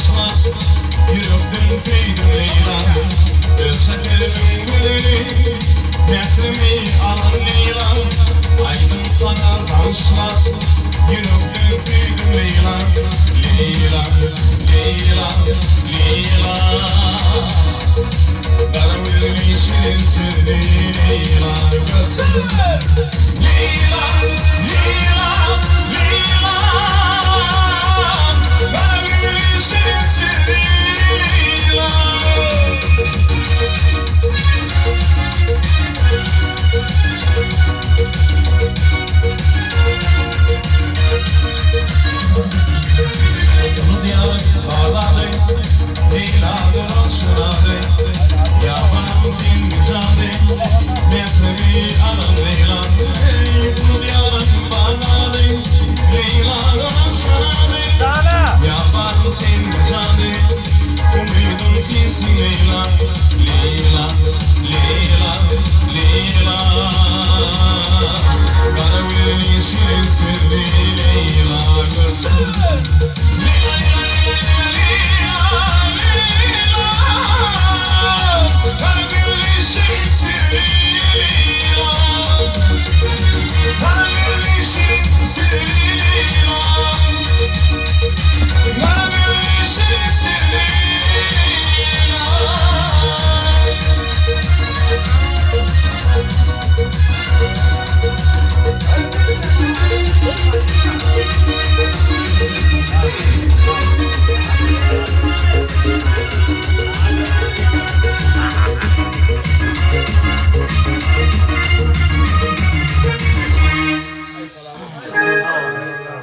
bagyşla, Ýürekden söýdüm Leýla. Öz şäherimiň gözeli, Mährimi alan Leýla, Aýdym saňa bagyşla, Ýürekden söýdüm Leýla. Leýla, Leýla, Leýla. Gara gözli şirin sözli Leýla. Leýla, Leýla, Leýla. Gara gözli şirin sözli Leýla. Unudýan bar zady, Leýladyr şol ady. Ýaparym sen jady, Mährimi alan Leýla. Eý, unudýaryn bar zady, Leýladyr şol ady. Ýaparym sen jady, Umydym sensiň Leýla. Leýla, Leýla, Leýla. Gara gözli şirin sözli Leýla. Görsene!